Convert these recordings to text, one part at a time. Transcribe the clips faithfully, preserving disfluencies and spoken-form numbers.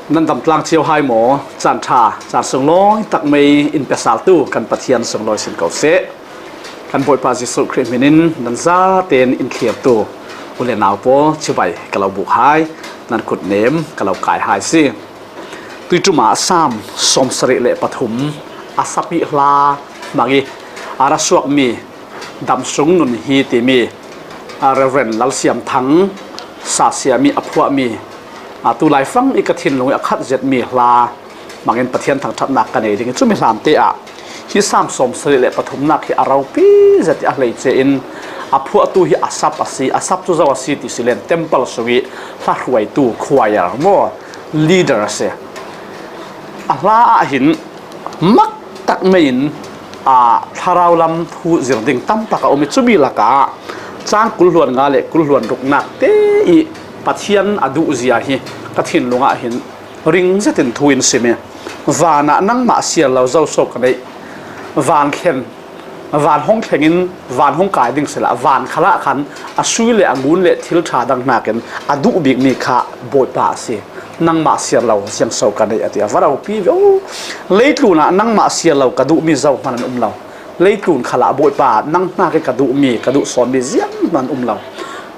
Nan dam tlang cio hai maw? Caan ṭha, caan sunglawi tak mei in pe saltu kan Pathian sunglawi sin ko seh. Kan Bawipa Jesuh Khrih hminin nan zaten in thlirtu u le nau pawl cibai ka lo buk hai, nan kutnem ka lo kai hai si. Tuiṭum ah Saam sawmsarih le pathum Asaph ih hla hmang ih a ra suakmi Damsung Nun hi timi, a, Reverend Lalsiam Thang, sa siam ih a phuahmi, a, tu laifang ih ka thinlung ih a khat zetmi hla hmangin Pathian thangṭhatnak ka nei ding ih cumi hlamte ah hi Saam sawmsarih le pathumnak hi a ropi zet ih a hleice in a phuahtu hi Asaph a si. Asaph cu zo a si ti si len temple sung ih hla hruaitu, choir maw, leader a si. A hla ah hin mak tak mei in, aa, thlarau lam thu zir ding tam tak a um ih, cumi lakah cang kul hluan nga le kul hluan ruknak te ih Pathian a duhzia hi ka thinlung ah hin ring zetin thu in sim ih, van ah nangmah siar lo zo so ka neih, van thlen, van hong thleng in van hong kai ding sehla, van khalah khan a sui le a ngun le thil ṭha dang hnakin a duh bikmi kha Bawipa a si. Nangmah siar lo ziang so ka neih, a ti. A va ropi ve aw. Leitlun ah nangmah siar lo ka duhmi zohman an um lo. Leitlun khalah Bawipa nang hnak ih ka duhmi, ka duh sawnmi zianghman an um lo.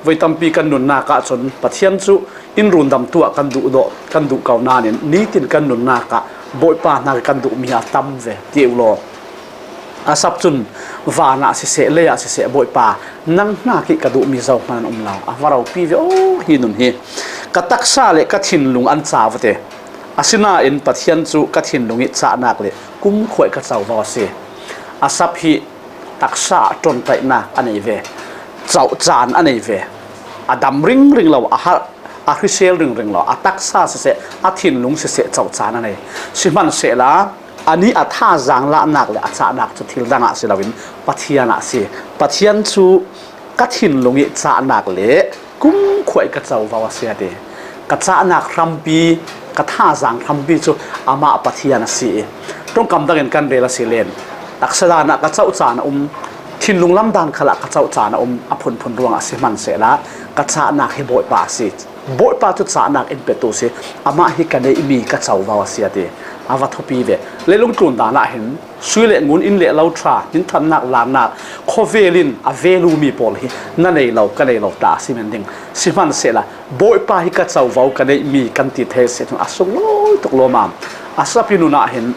Voi tampi kan nunnak ahcun Pathian cu in rundamtu ah kan duh dawh, kan duh ko nain nitin kan nunnak ah Bawipa hnak ih kan duhmi a tam ve, ti u law. Asaph cun, van ah siseh, lei ah siseh, Bawipa, nang hnak ih ka duhmi zohman an um lo. A va ropi ve aw, hi nun hi. Ka taksa le ka thinlung an cau a ti. Asinain Pathian cu ka thinlung ih cahnak le kumkhuai ka covo a si. Asaph hi taksa ah ṭonṭaihnak a nei ve. Cohcaan a nei ve. A dam ringring lo, a harh, a hrisel ringring lo, a taksa siseh, a thinlung siseh cohcaan a nei. Sihmansehla, anih a thazaang lahnak le a cahnak cu thil dang ah si loin Pathian ah si. Pathian cu ka thinlung ih cahnak le kumkhuai ka covo a si, a ti. Ka cahnak hrampi, ka thazaang hrampi cu amah Pathian a si ih, ṭongkam dangin kan rel a si len, taksa dan ah ka cohcaan a um, thinlung lam dan khalah ka cohcaan a um, a phunphun ruangah sihmansehla, ka cahnak hi Bawipa a si. Bawipa cu cahnak in petu si, amah hi ka neihmi ka covo a si, a ti. A va thupi ve. Leilung tlun dan ah hin sui le ngun, inn le lo ṭha, hminthannak, lannak, khawvel in a value mi pawl hi na nei lo, ka nei lo tla a si men ding. Sihmansehla, Bawipa hi ka covo, ka neihmi kan ti thei si, a sunglawi tuk lawmam. Asaph ih nun ah hin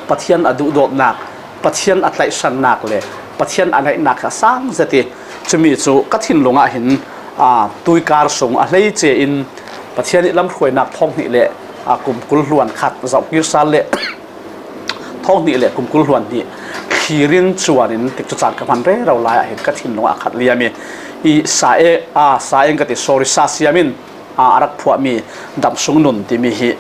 Pathian a duhdawtnak, Pathian a tlaihsannak le Pathian a ngaihnak a sang zet ih, cumi cu ka thinlung ah hin, aa, tuikar sung a hleice in Pathian ih lamhruainak thawng hnih le, aa, kum kul hluan khat zohkir sal le thawng hnih le kum kul hluan hnih thlir in cuan in tikcu caan ka hman rero lai ah hin ka thinlung ah a khat liam ih, ih sa e-, aa, sa eng ka ti, sorry, sa siam in aa, a rak phuahmi Damsung Nun timi hi,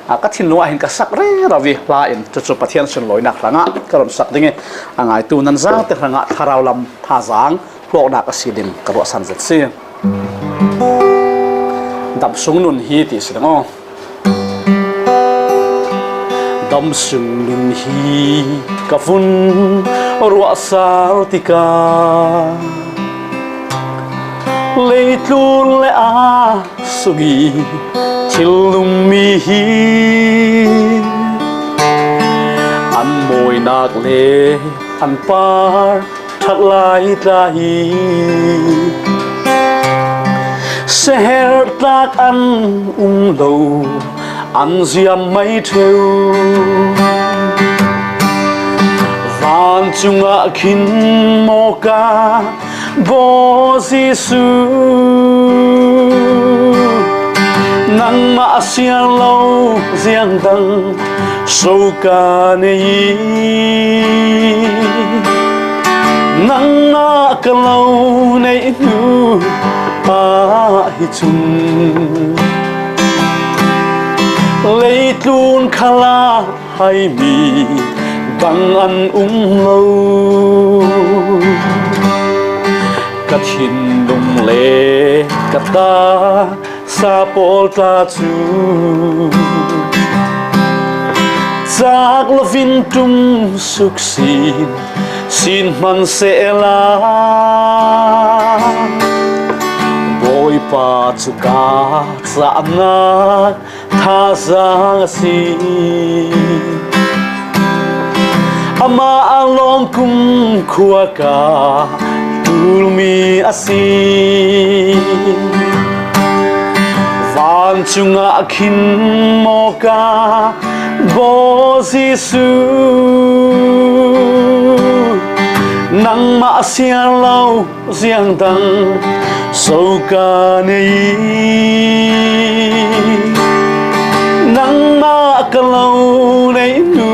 aa, ka thinlung ah hin ka sak rero ih hla in cucu Pathian sunlawinak hrangah ka run sak ding ih, a ngaitu nan zate hrangah thlarau lam thazaang hlawknak a si ding ka ruahsan zet si. Damsung Nun hi ti si ding aw. Damsung Nun hi ka vun ruahsal tikah leitlun le a sung ih thil nungmi hi an mawinak le an par ṭhat lai tla hi. Seher tlak an um lo, an ziam mai ṭheu. Vancung ah khin mawka Baw Jesuh, nangmah a siar lo ziang dang so ka nei ih, nangmah ka lo neih hnu ah hi cun leitlun khalah haimi dang an um lo. Ka thinlum le ka taksa pawl tla cu cak lovin ṭum suk sin, sin hman sehla, Bawipa cu ka cahnak thazang a si. Amah a lawm kumkhua ka tulmi a si. Vancungah khin mawka baw Jesu, nangmah a siar lo ziangdang so ka nei. Nangmah ka lo neih nu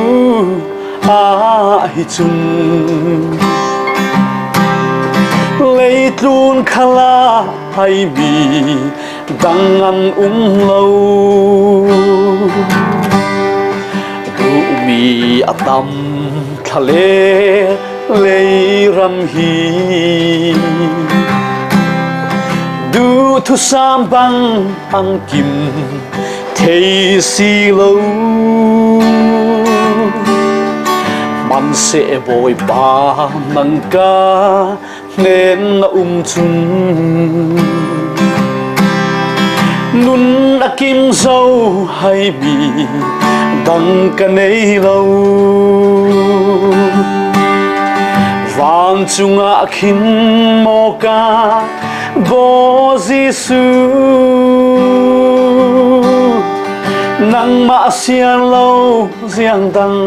ah hi cun leitlun khalah haimi dang an um lo. Duhmi a tam thla le leiram hi duhthusam bang an kim thei si lo. Hmanseh Bawipa nang ka hnen na um cun nun a kim zo haimi dang ka nei lo. Vancungah khin mawka baw Jesu, nangmah a siar lo ziangdang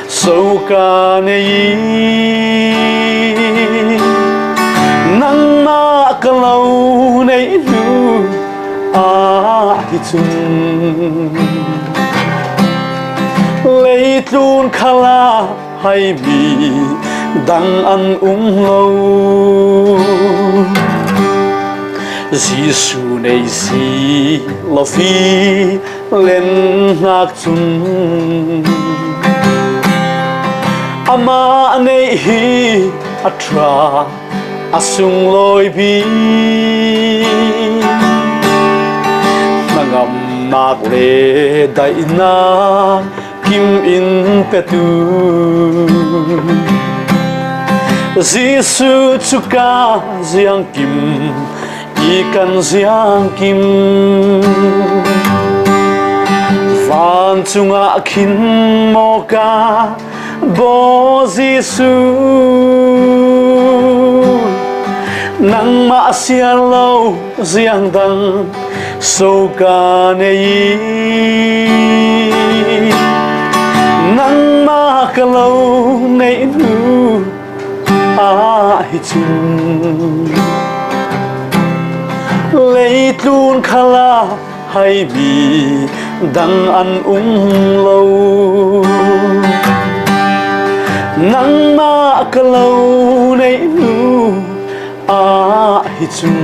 so ka nei. Nangmah ka lo neih nu ah hi cun leitlun khalah haimi dang an um lo. Jesu nei si lo fi len hnak cun amah neih hi a ṭha a sunglawi bik. Hnangamnak le daihnak kim in petu Jesuh cu ka ziangkim i kan ziangkim. Vancungah khin mawka baw Jesuh, nangmah a siar lo ziangdang so ka nei. Nangmah ka lo neih nu ah hi cun leitlun khalah haimi dang an um lo. Nangmah ka lo neih nu ah hi cun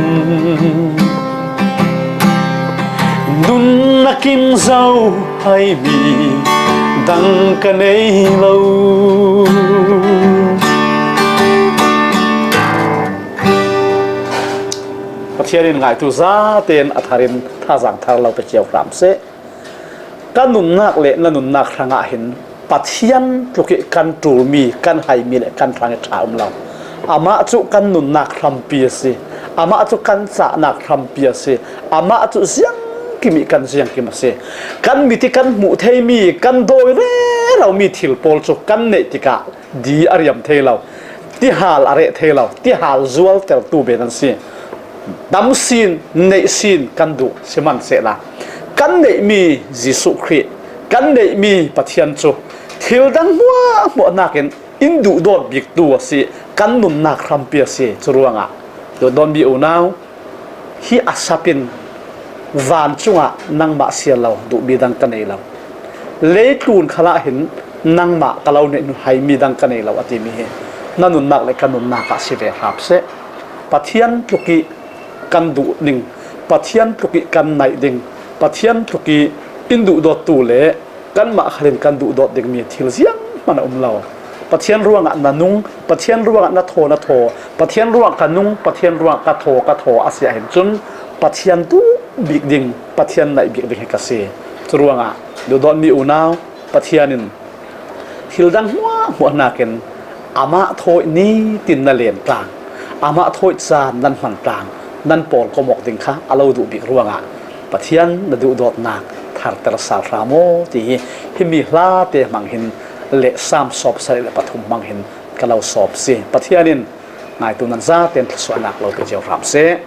nun a kim zo haimi dang ka nei lo. Pathian in ngaitu zaten a thar in thazaang thar lo pe cio hram seh. Kan nunnak le na nunnak hrangah hin Pathian tluk i kan ṭulmi, kan haimi le kan hrang i ṭha um lo. Amah cu kan nunnak hrampi a si. Amah cu kan cahnak hrampi a si. Amah cu ziangkim i kan ziangkim a si. Kan mit i kan hmuh theimi, kan dawi reromi thil pawl cu kan neih tikah di a riam thei lo, tihal a reh thei lo, tihal zualtertu ve nan si. Dam sin, neih sin kan duh si hman sehla, kan neihmi Jesuh Khrih, kan neihmi Pathian cu thil dang hmuahhmuah nakin in duhdawt biktu a si, kan nunnak hrampi a si. Cu ruangah dawtdawn mi unau, hi a sap in vancungah nangmah siar lo duhmi dang ka nei lo. Leitlun khalah hin nangmah ka lo neih hnu haimi dang ka nei lo a timi hi na nunnak le ka nunnak ah si ve hram seh. Pathian tluk i kan duh ding, Pathian tluk i kan naih ding, Pathian tluk i in duhdawttu le kanmah khal in kan duhdawt dingmi thil zianghman a um lo. Pathian ruangah na nung, Pathian ruangah na thaw, na thaw, Pathian ruangah ka nung, Pathian ruangah ka thaw, ka thaw a si ahhin cun Pathian duh bik ding, Pathian naih bik ding hi ka si. Cu ruangah duhdawtmi unau, Pathian in thil dang hmuahhmuah nakin amah thawi nitin na len tlang, amah thawi caan nan hman tlang, nan pawl kom awk ding kha a lo duh bik ruangah Pathian na duhdawtnak harter sal hram aw ti hi, himi hlate hmang hin le Sam sawm sarih le pathum hmang hin ka lo sawm si. Pathian in ngaitu nan zate in thluasuahnak lo pe cio hram seh.